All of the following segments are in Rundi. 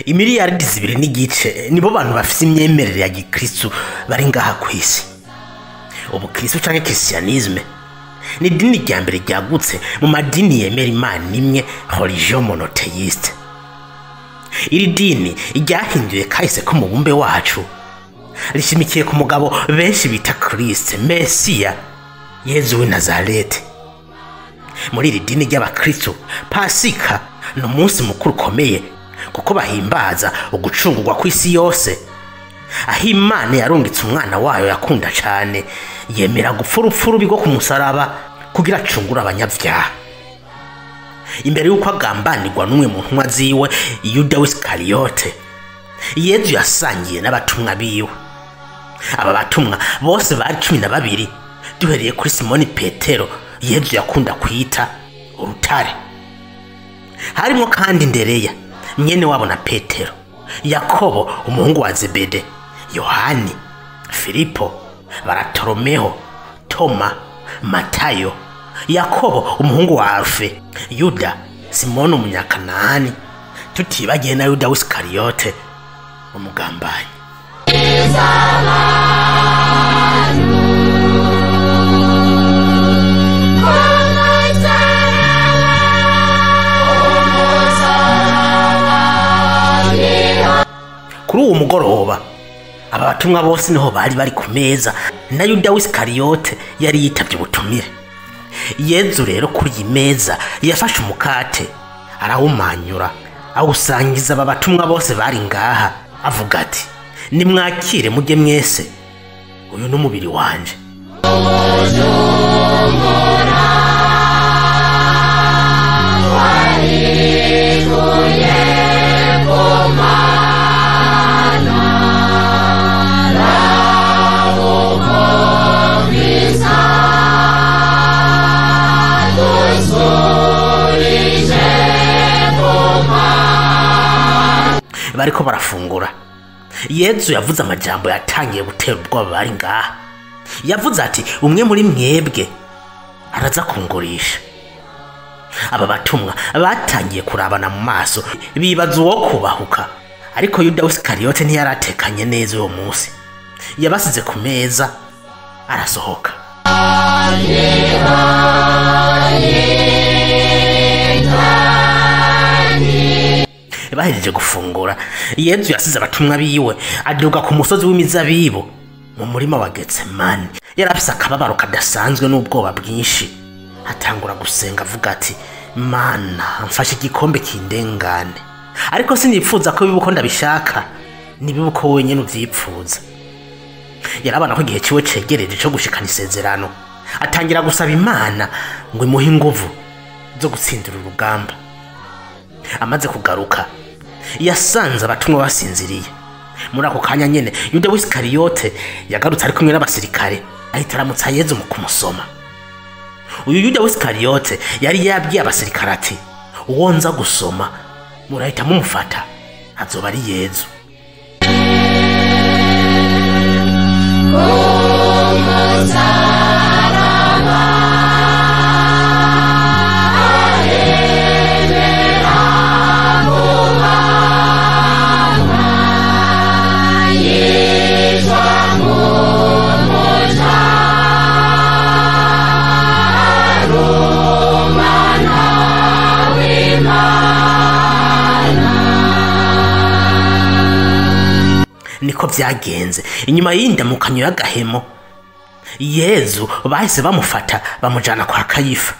Imiliyaridi 2.5 nibo bantu bafise imyemerere ya gikristo bari ngaha kwisi. Ubukristo canke christianisme ni idini rya mbere ryagutse mu madini yemera Imana imwe, religion monothéiste. Iri dini ryahinduye kahise ko mu bumbe wacu, rishimikiye ku mugabo benshi bita Christ, Mesiya, Yezu w'i Nazareti. Muri iri dini ry'abakristo, Pasika ni umunsi mukuru ukomeye kuko bahimbaza ugucungurwa kw'isi yose, aho Imana yarungitse umwana wayo yakunda cane, yemera gupfa urupfu rubi rwo ku musaraba kugira acungure abanyabyaha. Imbere y'uko agambanirwa n'umwe mu ntumwa ziwe, Yuda w'Isikariyote, Yezu yasangiye n'abatumwa biwe. Aba batumwa bose bari 12, duhereye kuri Simoni Petero Yezu yakunda kwita urutare. Harimo kandi Ndereya mwene wabo na Petero, Yakobo umuhungu wa Zebede, Yohani, Filipo, Baratolomeo, Toma, Matayo, Yakobo umuhungu wa Arufe, Yuda, Simoni umunyakanani, tutibagiye na Yuda w'Isikariyote umugambanyi. Kuri uwo mugoroba aba batumwa bose niho bari bari ku meza, na Yuda w'Isikariyote yari yitavye ubutumire. Yezu rero kuri iyi meza yafashe umukate arawumanyura, awusangiza aba batumwa bose bari ngaha, avuga ati: nimwakire mujye mwese, uyu ni umubiri wanje. Bariko barafungura, Yezu yavuze amajambo yatangiye gutera ubwoba bari ngaha. Yavuze ati: umwe muri mwebwe araza kungurisha. Aba batumwa batangiye kurabana mu maso, bibaza uwo kubahuka. Ariko Yuda w'Isikariyote ntiyaratekanye neza uwo munsi, yabasize ku meza arasohoka. Bahejeje gufungura, Yezu yasize abatumwa biwe aduga ku musozi w'imizabibu mu murima wa Getsemani. Yari afise akababaro kadasanzwe n'ubwoba bwinshi. Atangura gusenga avuga ati: Mana, mfashe igikombe kindengane, ariko sinipfuza ko biba uko ndabishaka, nibiba uko wenyene uvyipfuza. Yarabona ko igihe ciwe cegereje co gushikana isezerano, atangira gusaba Imana ngo imuhe inguvu zo gutsindira urugamba. Amaze kugaruka, yasanze abatumwa basinziriye. Muri ako kanya nyene Yuda w'Isikariyote yagarutse ari kumwe n'abasirikare, ahita aramutsa Yezu mu kumusoma. Uyu Yuda w'Isikariyote yari yabwiye abasirikare ati: uwo nza gusoma murahita mumufata, azoba ari Yezu. Niko vyagenze. Inyuma y'indamukanyo y'agahemo, Yezu bahise bamufata bamujana kwa Kayifa.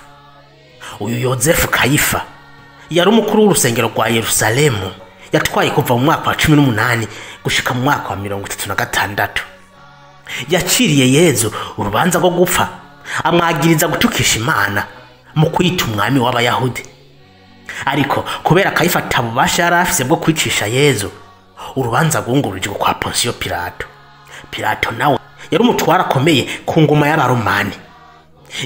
Uyu Yozefu Kayifa yari umukuru w'urusengero rwa Yerusalemu, yatwaye kuva mu mwaka wa 18 gushika mu mwaka wa 36. Yaciriye Yezu urubanza rwo gupfa, amwagiriza gutukisha Imana mu kwita umwami w'Abayahudi. Ariko kubera Kayifa atabubasha yari afise bwo kwicisha Yezu, urubanza rwungururijwe kwa Ponsiyo Pilato. Pilato nawe yari umutwara akomeye ku ngoma y'Abaromani.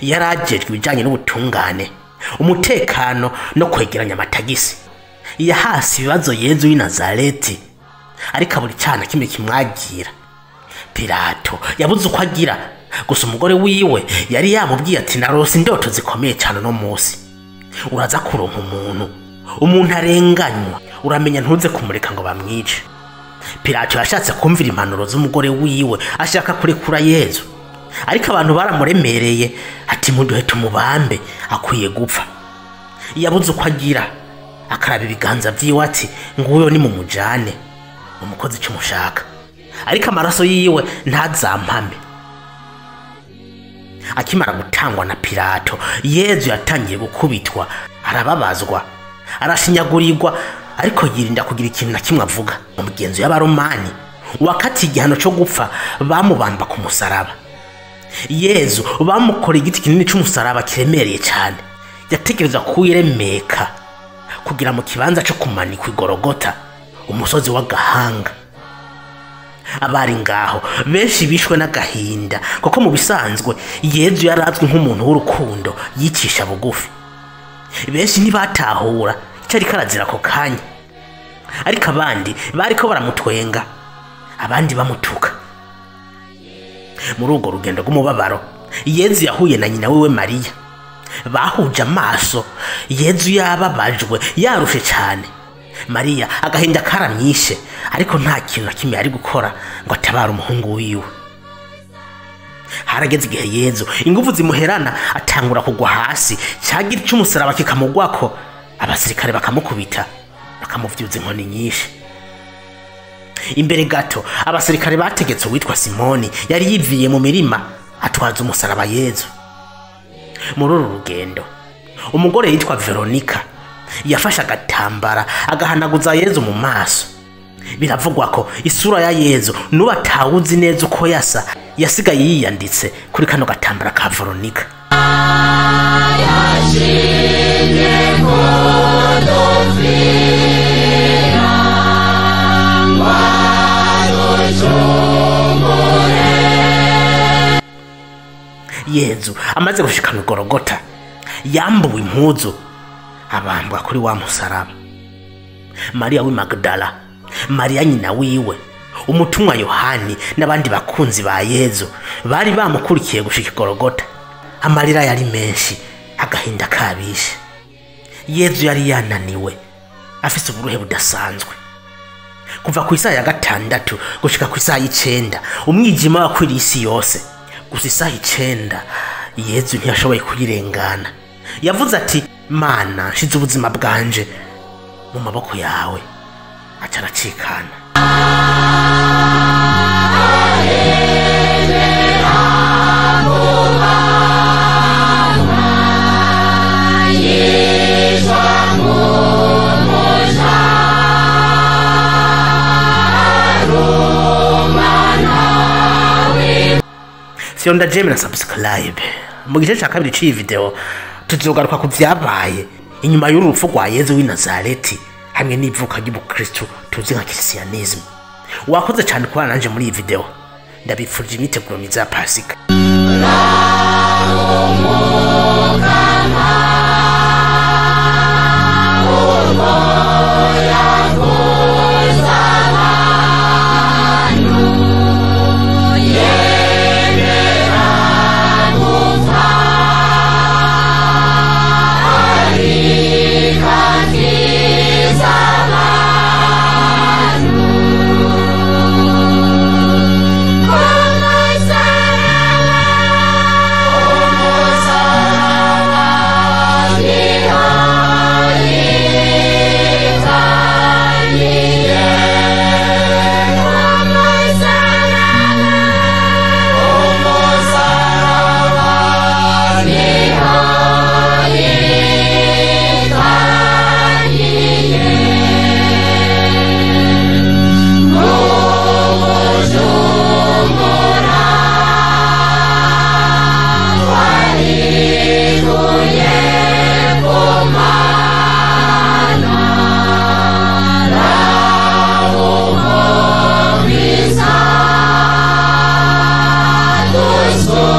Yari ajejwe ibijanye n'ubutungane, umutekano no kwegeranya amatagisi. Yahasi ibibazo Yezu w'i Nazareti, ariko abura icana kimwe kimwagira. Pilato yabuze uko agira, gusa umugore wiwe yari yamubwiye ati: narose indoto zikomeye cyane no munsi, uraza kuronka umuntu Umuntu arenganywa uramenya ntuze kumureka ngo bamwice. Pilato yashatse kumvira impanuro z'umugore wiwe, ashaka kurekura Yezu, ariko abantu baramuremereye ati muduhe tumubambe, akwiye gupfa. Yabuze uko agira, akaraba ibiganza vyiwe ati nguyo ni mumujane, umukozi ico mushaka, ariko amaraso yiwe ntazampame. Akimara gutangwa na Pilato, Yezu yatangiye gukubitwa, arababazwa, arashinyagurirwa, ariko yirinda kugira ikintu na kimwe avuga. Mu migenzo y'Abaromani, wakati igihano cyo gupfa bamubamba ku musaraba. Yezu bamukora igiti kinini c'umusaraba kiremereye cyane, yategerezwa kuwiremeka kugira mu kibanza cyo kumanikwa igorogota, umusozi w'agahanga. Abari ngaho benshi bishwe n'agahinda, kuko mu bisanzwe Yezu yarazwi nk'umuntu w'urukundo yicisha bugufi. Benshi ntibatahura icyo ariko arazira ako kanya, ariko abandi bariko baramutwenga, abandi bamutuka. Muri urwo rugendo rw'umubabaro, Yezu yahuye na nyina wiwe Mariya. Bahuje amaso, Yezu yababajwe, yarushe cyane. Mariya agahinda karamwishe, ariko nta kintu na kimwe yari gukora ngo atabare umuhungu wiwe. Harageze igihe Yezu ingufu zimuherana, atangura kugwa hasi, cyagira cy'umusaraba kikamugwako, abasirikare bakamukubita, bakamuvyuza inkoni nyinshi. Imbere gato abasirikare bategetse uwitwa Simoni yari yiviye mu mirima atwaza umusaraba Yezu. Muri uru rugendo umugore yitwa Veronica yafashe agatambara agahanaguza Yezu mu maso. Biravugwa ko isura ya Yezu nuba atawuzi neza uko yasa, yasigaye yiyanditse kuri kano gatambara ka Veronica. Yezu amaze gushika mu Gorogota, yambuwe impuzu abambwa kuri wa musaraba. Mariya w'i Magdala, Mariya nyina wiwe, umutumwa Yohani n'abandi bakunzi ba Yezu bari bamukurikiye gushika Gorogota. Amarira yari menshi, agahinda kabishe. Yezu yari yananiwe, afise uburuhe budasanzwe. Kuva ku isaha ya 6 gushika ku isaha y'9, umwijima wakwiriye isi yose. Gusa isaha 9 Yezu ntiyashoboye kuyirengana. Yavuze ati Mana, nshize ubuzima bwanje mu maboko yawe. Aca aracikana. Fyonda jemera subscribe. Mu gice cya kabiri cy'iyi video tuzogaruka ku vyabaye inyuma y'urupfu rwa Yezu w'i Nazareti hamwe n'ivuka ry'ubukristo tuzi nka Christianism. Wakoze cyane kubana nanje muri iyi video. Ndabifurije imyiteguro myiza ya Pasika. So